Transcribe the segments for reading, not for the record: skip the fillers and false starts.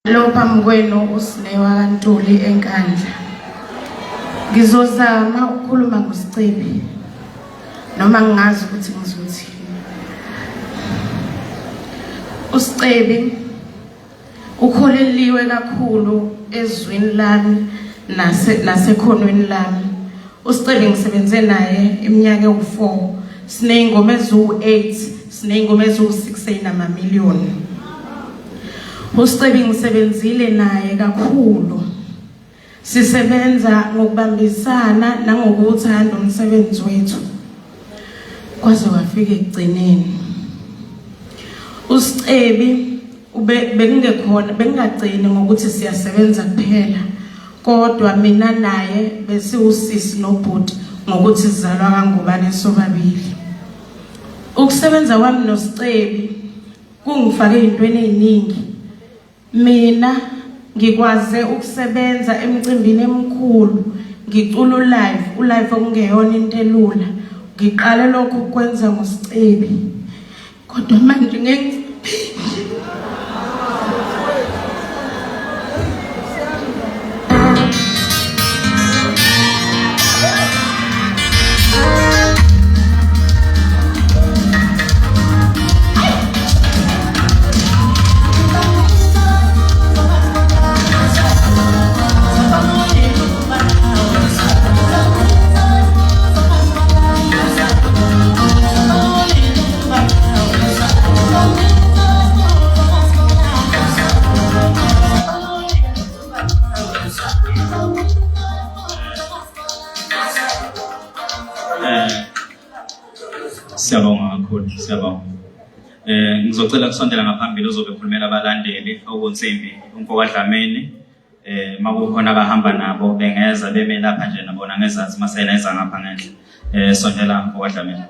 Lo phambi kwenu uSinewa kaNtuli eNkandla. Ngizozama ukukhuluma ngoSicebi noma ngingazi ukuthi ngizothini. USicebi ukholeliwe kakhulu ezwini lami nase nasekhonweni lami. USicebi ngisebenze naye iminyaka ewu-4 siney'ngoma eziwu-8 siney'ngoma eziwu-6 eyinamamiliyoni. USicebi ngisebenzile naye kakhulu. Sisebenza ngokubambisana nangokuwuthanda umsebenzi wethu. Kwaze kwafika ekugcineni. USicebi ube bekungekhona bekungagcini ngokuthi siyasebenza kuphela kodwa mina naye besiwusisi nobhuti ngokuthi sizalwa kangubane sobabili. Ukusebenza kwami noSicebi Kungifake ezintweni eziningi. Mina ngikwaze ukusebenza emcimbini emkhulu ngicula ulive, ulive okungeyona into elula. Ngiqale lokhu ukwenza ngoSicebi. Kodwa manje ngeke Eh siyabonga kakhulu siyabonga. Eh ngizocela kusondela ngaphambili uzobe ekhulumela abalandeli okunsimbi umfo kaDlamini eh makukhona abahamba nabo bengeza beme lapha nje nabona ngezansi masena eza ngapha ngenhla. Eh sondela mfo kaDlamini.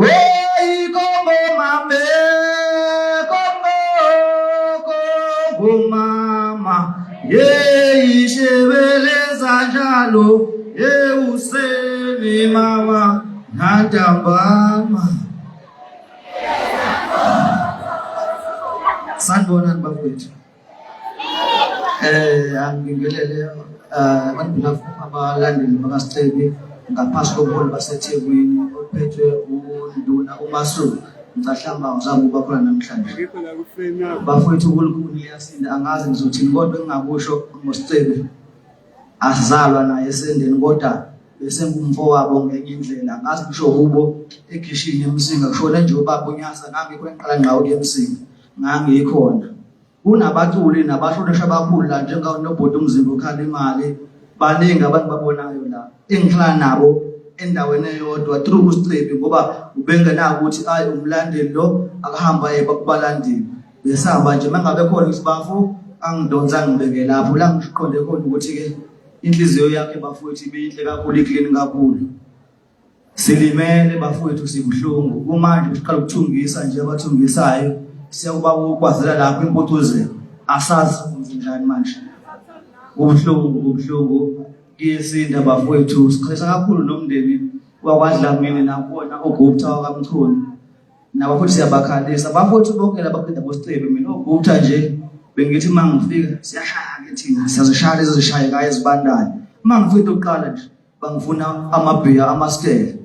Hey, Congo, mame, Congo, Congo, mama, yeah, ishebeleza njalo, yeah, useni mama, nantambama. Sanibonani bafowethu. Eh angibingelele eh on behalf abalandeli bakaSicebi ngaphansi kobuholi baseThekwini ophethwe uNduna uMasuku. Ngicahlamba ngizama ukuba khona namhlanje. Bafowethu kulukhuni liyasinda angazi ngizothini kodwa engingakusho ngoSicebi asizalwa naye esendeni kodwa bese ngumfowabo ngenye indlela angazi ngisho kubo ekhishini eMsinga kushone nje ubaba uNyasa ngangikho engiqala ngqa ukuya eMsinga ngangikhona Kunabaculi nabahlonishwa abakhulu la njenganobhuti umzimba ukhala imali baningi abantu babonayo la engihlala nabo endaweni eyodwa through uSicebi ngoba ubengenako ukuthi ayi umlandeli lo akahamba aye kubalandeli besihamba nje mangabe khona isibafu angidonsa ngibeke lapho la ngiqonde khona ukuthi-ke inhliziyo yakhe bafowethu ibiyinhle kakhulu iklini kakhulu Silimele bafowethu sibuhlungu kumanje siqala ukuthungisa nje abathungisayo siyakuba ukwazela lapho impucuzeko asazi kwenze njani manje kubuhlungu kubuhlungu kuyesinda bafowethu siqhesha kakhulu nomndeni wakwaDlamini nakhona uGupta wakaMchunu nabo futhi siyabakhalisa bafowethu bonke laba kulinda bosicebi mina uGupta nje bengithi uma ngifika siyashaya ke thina siyazishaya lezi zishayekayo ezibandayo uma ngifika ukuqala nje bangifuna amabhiya amastele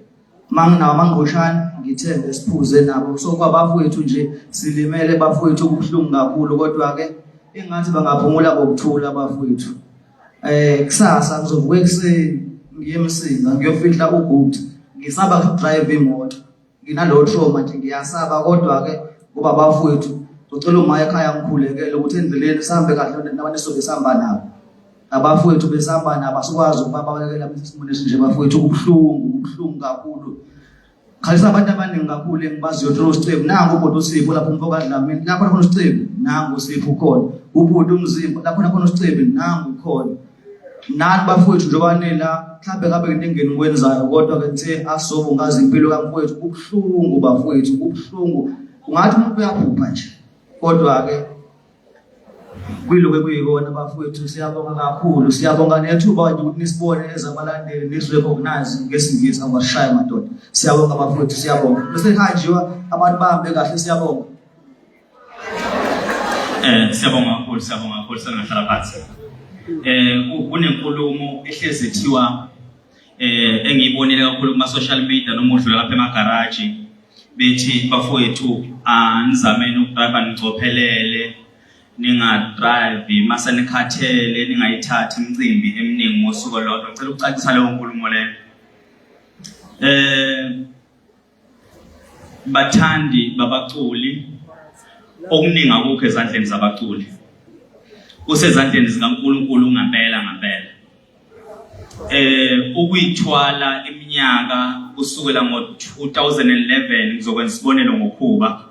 manginawo amangqoshane ngithenge siphuze nabo so kwabafowethu nje silimele bafowethu kubuhlungu kakhulu kodwa ke engathi bangaphumula ngokuthula bafowethu eh kusasa ngizovuka ekuseni ngiye eMsinga ngiyofihla uGupta ngisaba drive imoto nginalo trauma nje ngiyasaba kodwa ke ngoba bafowethu Ngicela uma ekhaya ngikhulekele ukuthi endleleni sihambe kahle nabantu esobe sihamba nabo. Abafowethu besihamba nabo asikwazi ukubabalekela esimweni esinje bafowethu kubuhlungu kubuhlungu kakhulu. Khalisa abantu abaningi kakhulu engibaziyo through uSicebu nangu ubhuti uSipho lapho umfo kaDlamini lapho khona uSicebu nangu uSipho ukhona ubhuti uMzimba lapho khona uSicebu nangu ukhona nani bafowethu njengoba nila mhlawumbe ngabe kuningi enikwenzayo kodwa ke ngithe asobo ngazi impilo kamfowethu kubuhlungu bafowethu kubuhlungu ungathi umuntu uyaphupha nje kodwa ke Kuyilokhu ekuyikona bafowethu siyabonga kakhulu siyabonga nethuba nje ukuthi nisibone ezabalandeli nisi-recognize ngesingisi awashaya madoda siyabonga bafowethu siyabonga bese kuhanjiwa abantu bahambe kahle siyabonga. Siyabonga kakhulu siyabonga kakhulu sengahlala phansi. Kunenkulumo ehlezi ethiwa engiyibonile kakhulu kuma social media noma udlula lapha emagaraji bethi bafowethu anizameni ukudrive nicophelele ningadrive mase nikhathele ningayithathi imicimbi eminingi ngosuku olodwa. Ngicela ukucacisa leyo nkulumo leyo. Bathandi babaculi okuningi akukho ezandleni zabaculi kusezandleni zikaNkulunkulu ngempela ngempela. Ukuyithwala iminyaka kusukela ngo-2011 ngizokwenza isibonelo ngokhuba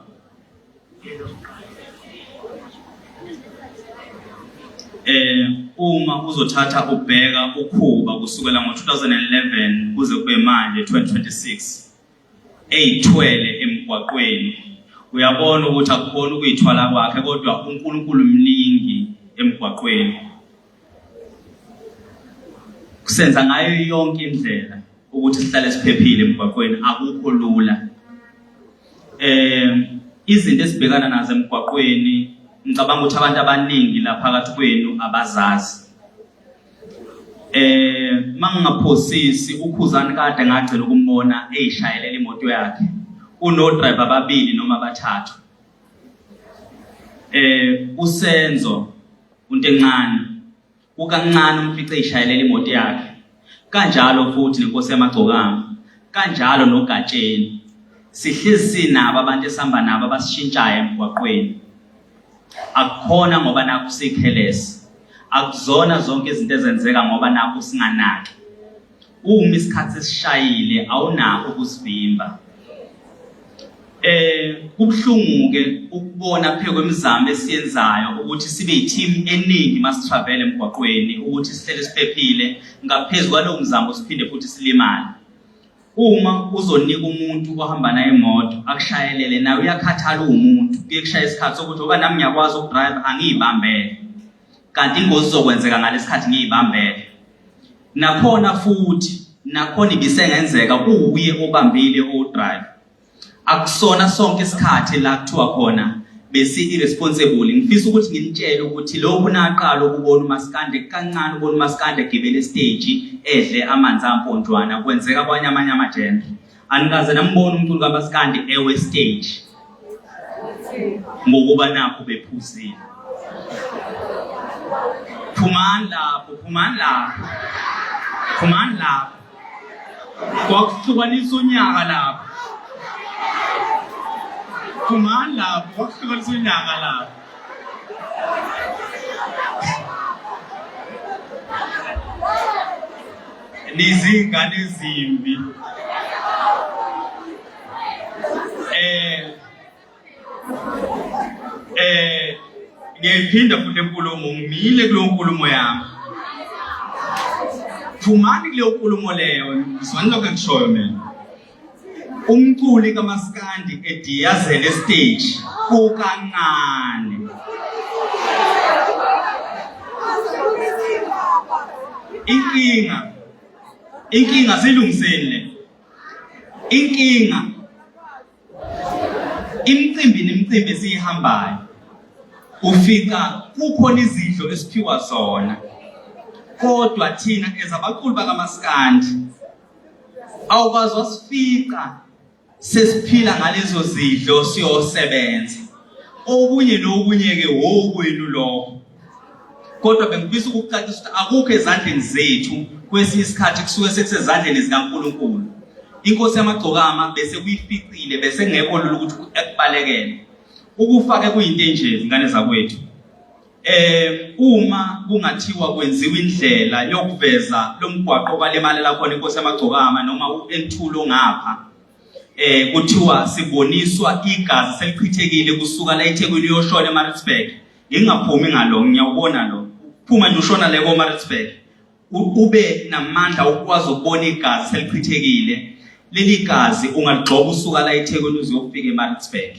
uma uzothatha ubheka ukhuba kusukela ngo-2011 kuze kube manje 2026 eyithwele emgwaqweni uyabona ukuthi akukhona ukuyithwala kwakhe kodwa uNkulunkulu mningi emgwaqweni kusenza ngayo yonke indlela ukuthi sihlale siphephile emgwaqweni akukho lula. Izinto esibhekana nazo emgwaqweni ngicabanga ukuthi abantu abaningi la phakathi kwenu abazazi. Mangingaphosisi uKhuzani kade ngagcina ukumbona eyishayelela imoto yakhe. Uno driver ababili noma abathathu. USenzo uNtencane kukancane umfice eyishayelela imoto yakhe. Kanjalo futhi nenkosi yamagcokama. Kanjalo noGatsheni. Sihlezi sinabo abantu esihamba nabo abasishintshayo emgwaqweni. Akukhona ngoba nakhu sikhelesi. Akuzona zonke izinto ezenzeka ngoba nakhu singanaki. Uma isikhathi sesishayile awunakho ukusivimba. Kubuhlungu ke ukubona phe kwemizamo esiyenzayo ukuthi sibe i-team eningi masitravel emgwaqweni ukuthi sihlele siphephile ngaphezulu kwalowo mzamo siphinde futhi silimale. Uma uzonika umuntu ohamba naye imoto akushayelele naye uyakhathala uwumuntu kuye kushaya isikhathi sokuthi ngoba nami ngiyakwazi ukudrive angiyibambele kanti ingozi izokwenzeka ngalesikhathi ngiyibambele. Nakhona futhi nakhona ibisengenzeka kuwuye obambile odrive. Akusona sonke isikhathi la kuthiwa khona besi irresponsible. Ngifisa ukuthi nginitshele ukuthi lokhu naqala ukubona umaskande kancane ubona umaskande egibele stage edle amanzi amponjwana kwenzeka kwanye amanye amajenda. Anikaze nambona umculo kaMaskandi ewe stage ngokuba nakho bephuzile. Phumani lapho, phumani lapho. Phumani lapho. Kwakuhlukanisa unyaka lapho. Phumani lapho, kwakuhlukanisa unyaka lapho. Nizingane ezimbi. Ngiyayiphinda futhi lenkulumo ngimile kuleyo nkulumo yami. Phumani kuleyo nkulumo leyo, ngizwani lokho engishoyo mina. Umculi kaMaskandi ediyazela estage kukancane. Inkinga inkinga silungiseni le. Inkinga imicimbi nemicimbi esiyihambayo ufica kukhona izidlo esiphiwa zona kodwa thina as abaculi bakamaskandi awukwazi wasifica sesiphila ngalezo zidlo siyosebenza okunye nokunye-ke wokwenu lokho kodwa bengifisa ukukucacisa ukuthi akukho ezandleni zethu kwesinye isikhathi kusuke sekusezandleni zikaNkulunkulu. Inkosi yamagcokama bese kuyificile bese kungekho lula ukuthi ekubalekele. Ukufa ke kuyinto enje zingane zakwethu. Uma kungathiwa kwenziwa indlela yokuveza lomgwaqo kwalimalela khona inkosi yamagcokama noma u-N2 ngapha kuthiwa siboniswa igazi selichithekile kusuka la eThekwini uyoshona eMaritzburg. Ngingaphumi ngalo, ngiyawubona lo. Phuma nje ushona le koMaritzburg. Ube namandla okwazi ukubona igazi selichithekile. Leli gazi ungaligxoba usuka la eThekwini uze uyofika eMaritzburg.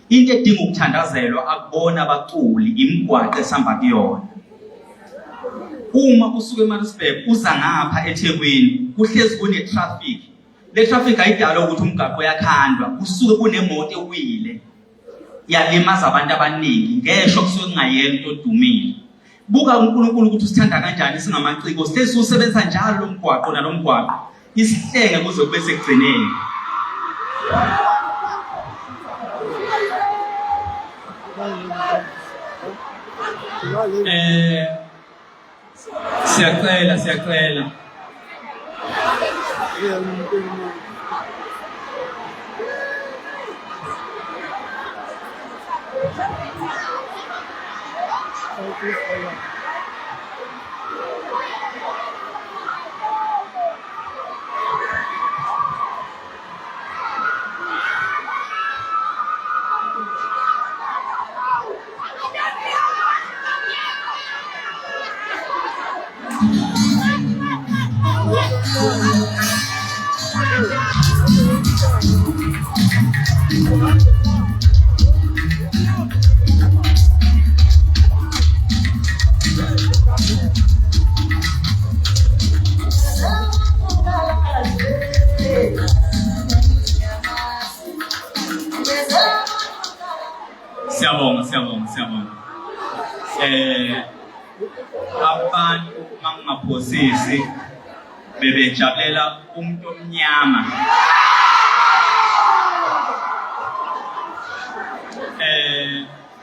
Into edinga ukuthandazelwa akubona abaculi, imigwaqo esihamba kuyona. Uma usuka eMaritzburg uza ngapha eThekwini kuhlezi kune-traffic. Le traffic ayidalwa ukuthi umgaqo uyakhandwa, kusuke kunemoto ewile yalimaza abantu abaningi, ngesho kusuke kungayena umuntu odumile. Buka uNkulunkulu ukuthi usithanda kanjani singamaciko, sihlezi siwusebenzisa njalo lo mgwaqo nalo mgwaqo, isihlenge kuze kube sekugcineni. Siyacela, siyacela. Siyabonga, siyabonga, siyabonga. Abantu mangingaphosisi bebejabulela umuntu omnyama.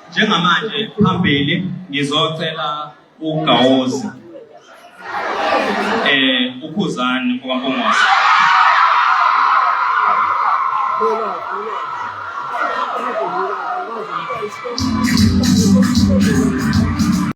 Njengamanje phambili ngizocela uGawozi uKhuzani okaMpungose.